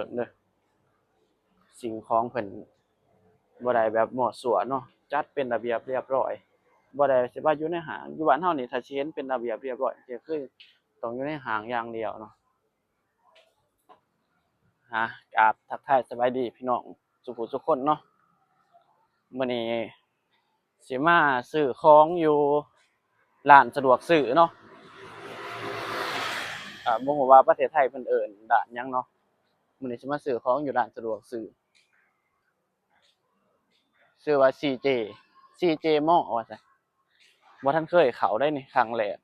ເບິ່ງເດີ ສິ່ງຂອງເພິ່ນບໍ່ໄດ້ແບບມົ້ວຊົ່ວເນາະ ຈັດເປັນລະບຽບລຽບຮ້ອຍ ບໍ່ໄດ້ຊິວ່າຢູ່ໃນຫ້າງ. ຢູ່ບ້ານເຮົານີ້ ຖ້າຊິເຫັນເປັນລະບຽບລຽບຮ້ອຍ ກໍຄືຕ້ອງຢູ່ໃນຫ້າງຢ່າງດຽວເນາະ. ຫາ ກາບທັກທາຍສະບາຍດີພີ່ນ້ອງສູ່ຜູ້ສູ່ຄົນເນາະ. ມື້ນີ້ຊິມາຊື້ຂອງຢູ່ຮ້ານສະດວກຊື້ເນາະ. ອ່າ ບໍ່ຮູ້ວ່າປະເທດໄທເພິ່ນເອີ້ນຮ້ານຫຍັງເນາະ. ມື້ນີ້ຊິມາຊື້ຂອງຢູ່ຮ້ານສະດວກຊື້ ຊື່ວ່າ ຊີເຈ ຊີເຈ ມອລ ວ່າຊັ້ນ. ບໍ່ທັນເຄີຍເຂົ້າໄດ໋ນີ້ ຄັ້ງແລກ.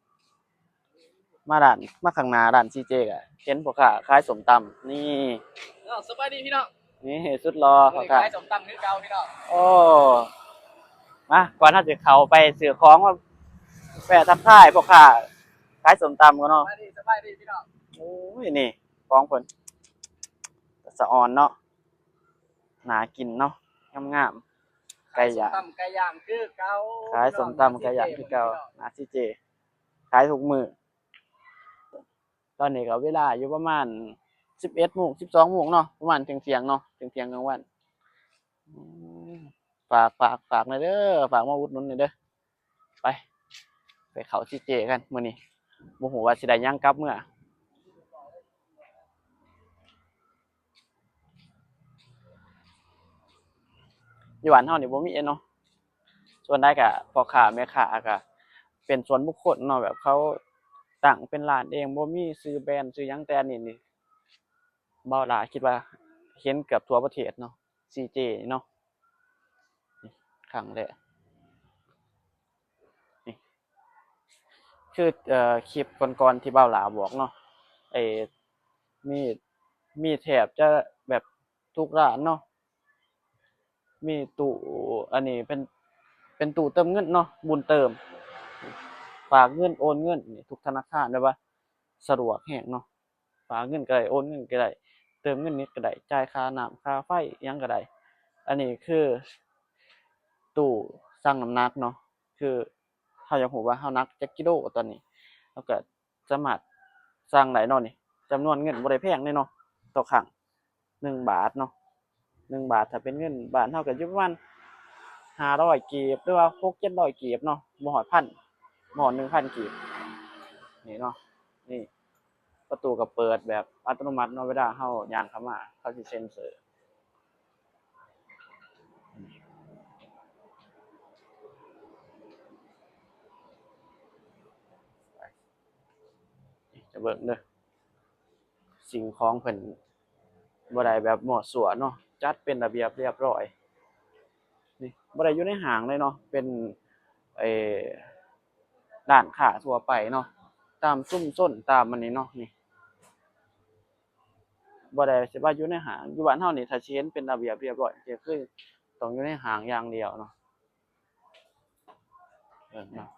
ມາຮ້ານ ມາຂ້າງໜ້າຮ້ານຊີເຈ ກໍເຫັນພໍ່ຄ້າຂາຍສົ້ມຕຳ ນີ້. ເນາະ ສະບາຍດີພີ່ນ້ອງ. ນີ້ສຸດຫຼໍ່ພໍ່ຄ້າ ຂາຍສົ້ມຕຳຄືເກົ່າພີ່ນ້ອງ. ໂອ້ ມາ ກ່ອນເຮົາຊິເຂົ້າໄປຊື້ຂອງ ມາແວະທັກທາຍພໍ່ຄ້າຂາຍສົ້ມຕຳກ່ອນເນາະ. ສະບາຍດີ ສະບາຍດີພີ່ນ້ອງ. ໂອ້ຍ ນີ້ຂອງເພິ່ນ ສະອອນເນາະ. ໜ້າກິນເນາະ ງາມໆ ໄກ່ຢ່າງ ຂາຍສົ້ມຕຳໄກ່ຢ່າງຄືເກົ່າ ຂາຍສົ້ມຕຳໄກ່ຢ່າງຄືເກົ່າ ໜ້າຊີເຈ ຂາຍທຸກມື້. ຕອນນີ້ກໍເວລາຢູ່ປະມານສິບເອັດໂມງ ສິບສອງໂມງເນາະ ປະມານທ່ຽງໆເນາະ ທ່ຽງໆກາງວັນ. ອືມ ຝາກ ຝາກ ຝາກແດ່ເດີ ຝາກມາອຸດໜູນແດ່ເດີ. ໄປ ໄປເຂົ້າຊີເຈກັນມື້ນີ້ ບໍ່ຮູ້ວ່າຊິໄດ້ຫຍັງກັບເມືອ. ຢູ່ບ້ານເຮົານີ້ບໍ່ມີເນາະ ສ່ວນໃຫຍ່ກະພໍ່ຄ້າແມ່ຄ້າກະເປັນສ່ວນບຸກຄົນເນາະ ແບບເຂົາຕັ້ງເປັນຮ້ານເອງ ບໍ່ມີຊື່ແບຣນຊື່ຫຍັງ. ແຕ່ອັນນີ້ນີ້ ບ່າວຫຼ້າຄິດວ່າເຫັນເກືອບທົ່ວປະເທດເນາະ ຊີເຈ ເນາະ. ນີ້ຄັ້ງແລກ ນີ້ຄື ເອີ ຄລິບກ່ອນໆທີ່ບ່າວຫຼ້າບອກເນາະ ໄອ້ ມີ ມີແທບຈະແບບທຸກຮ້ານເນາະ ມີຕູ້ ອັນນີ້ເປັນ ເປັນຕູ້ເຕີມເງິນເນາະ ບຸນເຕີມ ຝາກເງິນ ໂອນເງິນ ນີ້ທຸກທະນາຄານ ແບບວ່າສະດວກແຮງເນາະ. ຝາກເງິນກໍໄດ້ ໂອນເງິນກໍໄດ້ ເຕີມເງິນເນັດກໍໄດ້ ຈ່າຍຄ່ານ້ຳຄ່າໄຟຫຍັງກໍໄດ້. ອັນນີ້ຄືຕູ້ຊັ່ງນ້ຳໜັກເນາະ ຄືເຮົາຢາກຮູ້ວ່າເຮົາໜັກຈັກກິໂລຕອນນີ້ ເຮົາກໍສາມາດຊັ່ງໄດ້ເນາະ. ນີ້ຈຳນວນເງິນບໍ່ໄດ້ແພງເດ້ເນາະ ຕໍ່ຄັ້ງໜຶ່ງບາດເນາະ ໜຶ່ງບາດ ຖ້າເປັນເງິນບ້ານເຮົາກໍຢູ່ປະມານຫ້າຮ້ອຍກີບ ຫຼືວ່າຫົກເຈັດຮ້ອຍກີບເນາະ ບໍ່ຮອດພັນ ບໍ່ຮອດໜຶ່ງພັນກີບ. ນີ້ເນາະ ນີ້ ປະຕູກໍເປີດແບບອັດຕະໂນມັດເນາະ ເວລາເຮົາຍ່າງເຂົ້າມາ ເຂົາຊິເຊັນເຊີ. ຈະເບິ່ງເດີ ສິ່ງຂອງເພິ່ນບໍ່ໄດ້ແບບມົ້ວຊົ່ວເນາະ ຈັດເປັນລະບຽບລຽບຮ້ອຍ. ນີ້ບໍ່ໄດ້ຢູ່ໃນຫ້າງເລີຍເນາະ ເປັນ ເອີ ຮ້ານຄ້າທົ່ວໄປເນາະ ຕາມຊຸມຊົນ ຕາມອັນນີ້ເນາະ. ນີ້ບໍ່ໄດ້ຊິວ່າຢູ່ໃນຫ້າງ ຢູ່ບ້ານເຮົານີ້ ຖ້າຊິເຫັນເປັນລະບຽບລຽບຮ້ອຍ ກໍຄືຕ້ອງຢູ່ໃນຫ້າງຢ່າງດຽວເນາະ. ເບິ່ງເນາະ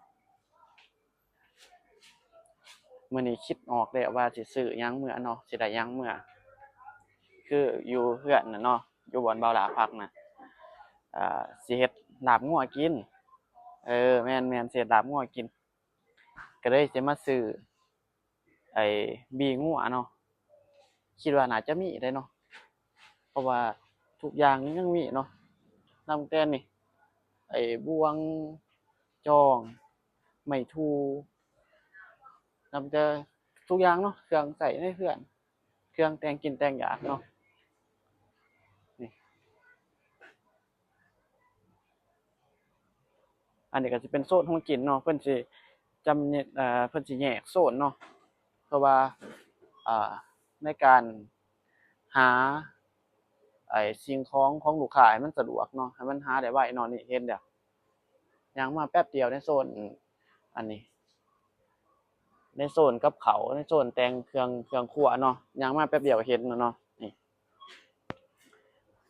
ມື້ນີ້ຄິດອອກແລ້ວວ່າຊິຊື້ຫຍັງເມືອເນາະ ຊິໄດ້ຫຍັງເມືອ ຄືຢູ່ເຮືອນນະເນາະ ຢູ່ບ່ອນບ່າວຫຼ້າພັກນະ ເອີ ຊິເຮັດລາບງົວກິນ. ເອີ ແມ່ນໆ ຊິເຮັດລາບງົວກິນ ກໍເລີຍຊິມາຊື້ ໄອ້ ບີງົວເນາະ ຄິດວ່າໜ້າຈະມີໄດ໋ເນາະ ເພາະວ່າທຸກຢ່າງນີ້ຍັງມີເນາະ ນັບແຕ່ນີ້ ໄອ້ ບ່ວງ ຈອງ ໄມ້ທູ່ ນັບແຕ່ທຸກຢ່າງເນາະ ເຄື່ອງໃຊ້ໃນເຮືອນ ເຄື່ອງແຕ່ງກິນແຕ່ງຢາກເນາະ. ນີ້ ອັນນີ້ກໍຊິເປັນໂຊນຂອງກິນເນາະ ເພິ່ນຊິຈຳແນກ ເອີ ເພິ່ນຊິແຍກໂຊນເນາະ ເພື່ອວ່າ ເອີ ໃນການຫາ ໄອ້ ສິ່ງຂອງຂອງລູກຄ້າໃຫ້ມັນສະດວກເນາະ ໃຫ້ມັນຫາໄດ້ໄວເນາະ. ນີ້ເຫັນແລ້ວ ຍ່າງມາແປັບດຽວໃນໂຊນ ອັນນີ້ ໃນໂຊນກັບເຂົ້າ ໃນໂຊນແຕ່ງເຄື່ອງ ເຄື່ອງຄົວເນາະ ຍ່າງມາແປັບດຽວກໍເຫັນແລ້ວເນາະ. ນີ້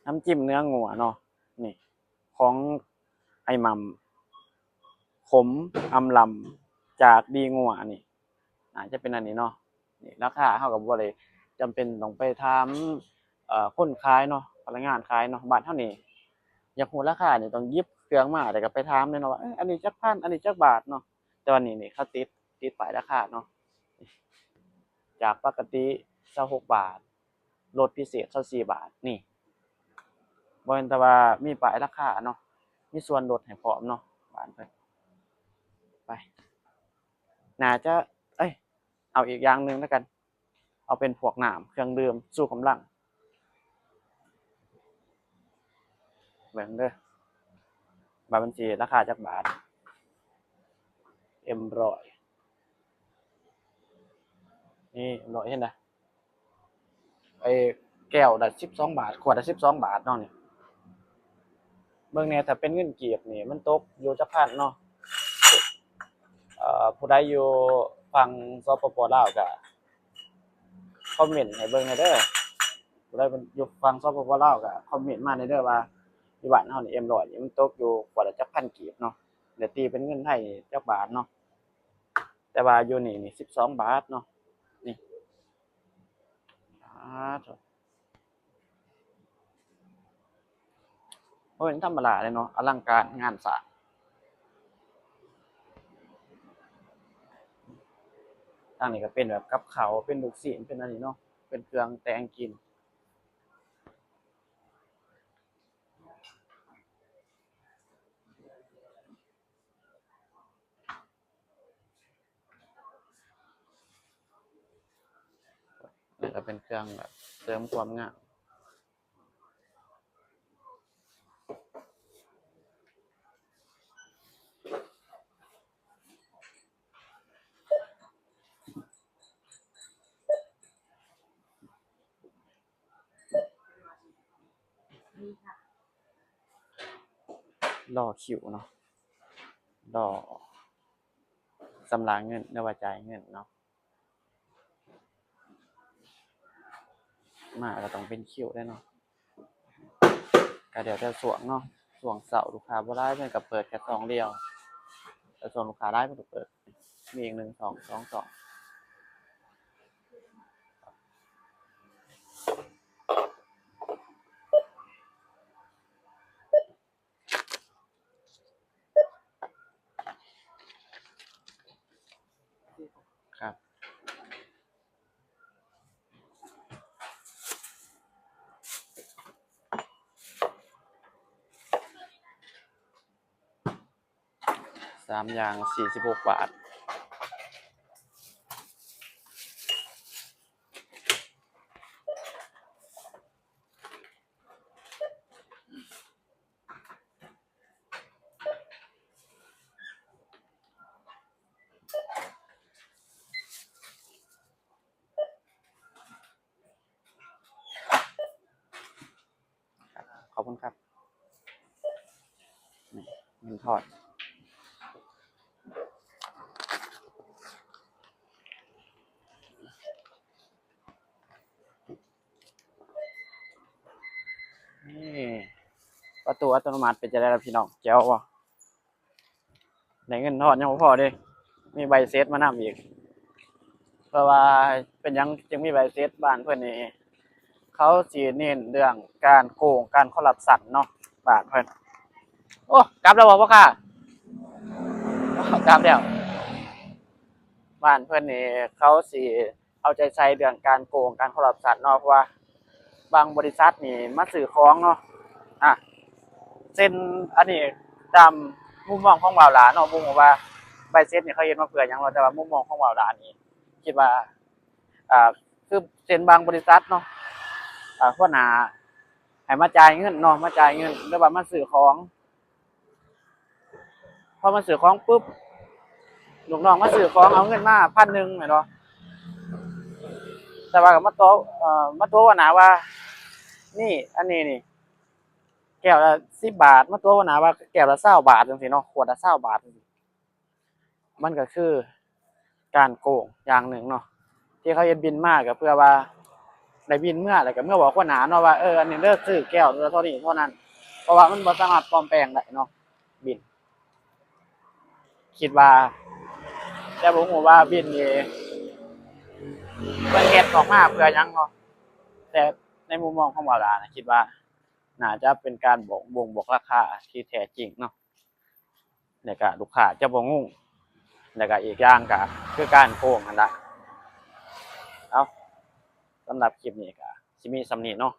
ນ້ຳຈິ້ມເນື້ອງົວເນາະ ນີ້ ຂອງອ້າຍໝ່ຳ ຂົມອຳລຳ ຈາກບີງົວ ນີ້ ໜ້າຈະເປັນອັນນີ້ເນາະ. ນີ້ ລາຄາເຮົາກໍບໍ່ໄດ້ຈຳເປັນຕ້ອງໄປຖາມ ເອີ ຄົນຂາຍເນາະ ພະນັກງານຂາຍເນາະ. ບ້ານເຮົານີ້ຢາກຮູ້ລາຄານີ້ຕ້ອງຫຍິບເຄື່ອງມາ ແລ້ວກໍໄປຖາມເລີຍເນາະວ່າ ເອີ ອັນນີ້ຈັກພັນ ອັນນີ້ຈັກບາດເນາະ. ແຕ່ວ່ານີ້ ນີ້ເຂົາຕິດ ຕິດປ້າຍລາຄາເນາະ ຈາກປົກກະຕິຊາວຫົກບາດ ລົດພິເສດຊາວສີ່ບາດນີ້ ບໍ່ແມ່ນແຕ່ວ່າມີປ້າຍລາຄາເນາະ ມີສ່ວນລົດໃຫ້ພ້ອມເນາະ ບ້ານເພິ່ນ. ໄປ ໜ້າຈະ ເອີຍ ເອົາອີກຢ່າງໜຶ່ງແລ້ວກັນ ເອົາເປັນພວກນ້ຳເຄື່ອງດື່ມຊູກຳລັງ ເບິ່ງເດີ ວ່າມັນຊິລາຄາຈັກບາດ. ເອັມຮ້ອຍ ນີ້ ເອັມຮ້ອຍ ເຫັນນະ ໄອ້ແກ້ວລະສິບສອງບາດ ຂວດລະສິບສອງບາດເນາະນີ້. ເບິ່ງແດ່ ຖ້າເປັນເງິນກີບນີ້ ມັນຕົກຢູ່ຈັກພັນເນາະ? ເອີ ຜູ້ໃດຢູ່ຝັ່ງ ສປປ ລາວ ກະຄອມເມັນໃຫ້ເບິ່ງແດ່ເດີ. ຜູ້ໃດຢູ່ຝັ່ງ ສປປ ລາວ ກະຄອມເມັນມາແດ່ເດີວ່າ ຢູ່ບ້ານເຮົານີ້ ເອັມຮ້ອຍນີ້ ມັນຕົກຢູ່ຂວດລະຈັກພັນກີບເນາະ ແລ້ວຕີເປັນເງິນໄທນີ້ຈັກບາດເນາະ? ແຕ່ວ່າຢູ່ນີ້ນີ້ສິບສອງບາດເນາະ ນີ້ ປາດໂທ້ ບໍ່ແມ່ນທຳມະດາເດ້ເນາະ ອະລັງການງານສ້າງ. ທາງນີ້ກະເປັນແບບກັບເຂົ້າ ເປັນລູກຊີ້ນ ເປັນອັນນີ້ເນາະ ເປັນເຄື່ອງແຕ່ງກິນ. ນີ້ກະເປັນເຄື່ອງແບບເສີມຄວາມງາມ. ລໍຄິວເນາະ ລໍຊຳລະເງິນ ຫຼືວ່າຈ່າຍເງິນເນາະ. ມາກະຕ້ອງເປັນຄິວແດ່ເນາະ ກະແລ້ວແຕ່ຊ່ວງເນາະ. ຊ່ວງເຊົ້າລູກຄ້າບໍ່ຫຼາຍ ເພິ່ນກະເປີດແຄ່ຊ່ອງດຽວ ແຕ່ຊ່ວງລູກຄ້າຫຼາຍເພິ່ນກະເປີດ ມີອີກໜຶ່ງຊ່ອງ ສອງຊ່ອງ. ສາມຢ່າງສີ່ສິບຫົກບາດ. ຂອບຄຸນຄັບ ນີ້ ເງິນທອນ. ນີ້ ປະຕູອັດຕະໂນມັດເປັນຈັ່ງໃດລະພີ່ນ້ອງ ແຈວບໍ່? ໄດ້ເງິນທອນຍັງບໍ່ພໍເດ້ ມີໃບເສັດມານຳອີກ. ເພາະວ່າເປັນຫຍັງຈຶ່ງມີໃບເສັດ? ບ້ານເພິ່ນນີ້ ເຂົາຊິເນັ້ນເລື່ອງການໂກງ ການຄໍຣັບຊັນເນາະ ບ້ານເພິ່ນ. ໂອ້ ກັບແລ້ວບໍ່ພໍ່ຄ້າ? ກັບແລ້ວ. ບ້ານເພິ່ນນີ້ເຂົາຊິ ເອົາໃຈໃສ່ເລື່ອງການໂກງ ການຄໍຣັບຊັນເນາະ ເພາະວ່າບາງບໍລິສັດນີ້ມາຊື້ຂອງເນາະ ອາ ເຊັ່ນ ອັນນີ້ຕາມມຸມມອງຂອງບ່າວຫຼ້າເນາະ ບໍ່ຮູ້ວ່າໃບເສັດນີ້ເຂົາເຮັດມາເພື່ອຫຍັງເນາະ ແຕ່ວ່າມຸມມອງຂອງບ່າວຫຼ້ານີ້ຄິດວ່າ ອາ ຄືເຊັ່ນບາງບໍລິສັດເນາະ ອາ ຫົວໜ້າໃຫ້ມາຈ່າຍເງິນເນາະ ມາຈ່າຍເງິນ ຫຼືວ່າມາຊື້ຂອງ ພໍມາຊື້ຂອງປຶບ ລູກນ້ອງມາຊື້ຂອງ ເອົາເງິນມາພັນໜຶ່ງແມ່ນບໍ່? ແຕ່ວ່າກໍມາຕົວະ ເອີ ມາຕົວະຫົວໜ້າວ່າ ນີ້ ອັນນີ້ນີ້ ແກ້ວລະສິບບາດ ມາຕົວະຫົວໜ້າວ່າແກ້ວລະຊາວບາດ ຈັ່ງຊີ້ເນາະ ຂວດລະຊາວບາດ ຈັ່ງຊີ້ ມັນກໍຄືການໂກງຢ່າງໜຶ່ງເນາະ ທີ່ເຂົາເຮັດບິນມາກໍເພື່ອວ່າໄດ້ບິນເມືອ ແລ້ວກໍເມືອບອກຫົວໜ້າເນາະວ່າ ເອີ ອັນນີ້ເດີ ຊື້ແກ້ວເທົ່ານີ້ເທົ່ານັ້ນ ເພາະວ່າມັນບໍ່ສາມາດປອມແປງໄດ້ເນາະ ບິນ ຄິດວ່າ ແຕ່ບໍ່ຮູ້ວ່າບິນນີ້ເພິ່ນເຮັດອອກມາເພື່ອຫຍັງເນາະ ແຕ່ໃນມຸມມອງຂອງບ່າວຫຼ້ານະ ຄິດວ່າໜ້າຈະເປັນການບອກບົ່ງບອກລາຄາທີ່ແທ້ຈິງເນາະ ແລ້ວກະລູກຄ້າຈະບໍ່ງົງ ແລ້ວກະອີກຢ່າງກະຄືການໂກງຫັ້ນລະ. ເອົາ ສຳລັບຄລິບນີ້ກະ ຊິມີສ່ຳນີ້ເນາະ.